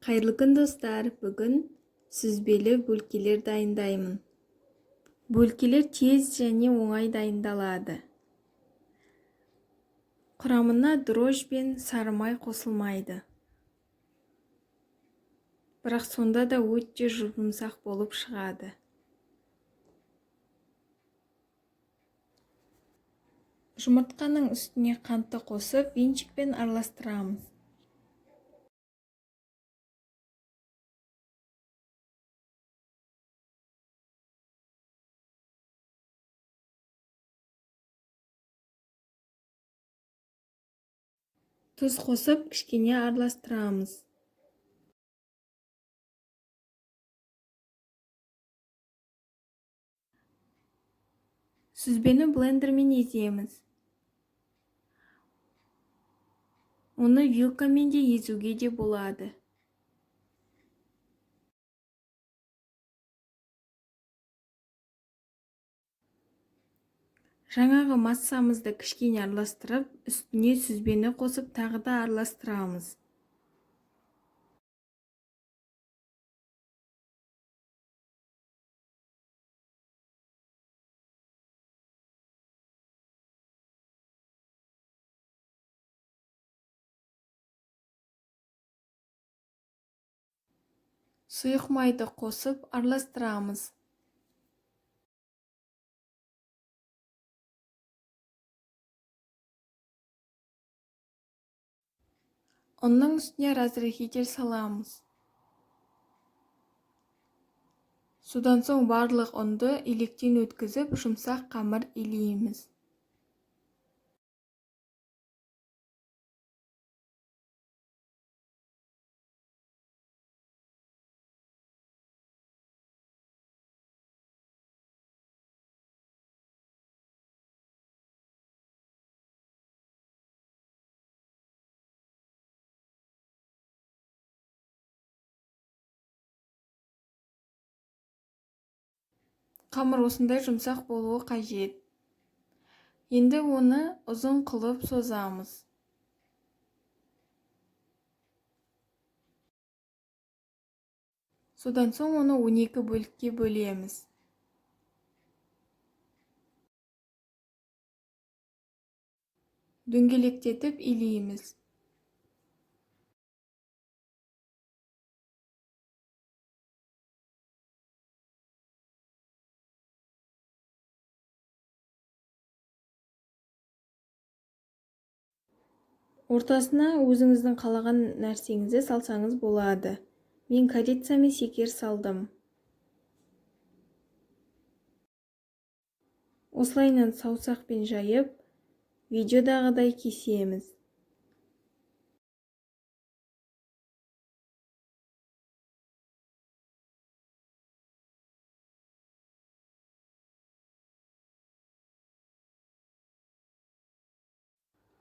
Қайырлы күн, достар! Бүгін сүзбелі бөлкелер дайындаймын. Бөлкелер тез және оңай дайындалады. Құрамына дрожж бен сары май қосылмайды. Бірақ сонда да өте жұмсақ болып шығады. Жұмыртқаның үстіне қантты қосып, венчикпен араластырамыз. Тұз қосып, кішкене араластырамыз. Сүзбені блендермен еземіз. Оны вилкамен де езуге де болады. Жаңағы массамызды кішкене араластырып, үстіне сүзбені қосып тағы да араластырамыз. Сұйық майды қосып араластырамыз. Ұнның үстіне разрыхитель саламыз. Содан соң барлық ұнды електен өткізіп, жұмсақ қамыр илейміз. Қамыр осындай жұмсақ болуы қажет. Енді оны ұзын қылып созамыз. Содан соң оны 12 бөлікке бөлеміз. Дөңгелектетіп илейміз. Ортасына өзіңіздің қалаған нәрсеңізді салсаңыз болады. Мен корица мен шекер салдым. Осылайынан саусақпен жайып, видеодағыдай кесеміз.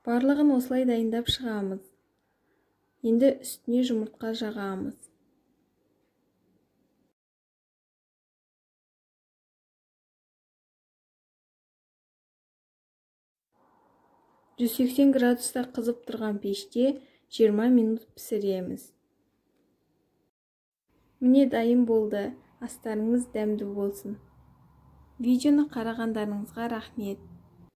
Барлығын осылай дайындап шығамыз. Енді үстіне жұмыртқа жағамыз. 180 градуста қызып тұрған пеште 20 минут пісіреміз. Міне, дайын болды. Астарыңыз дәмді болсын. Видеоны қарағандарыңызға рахмет.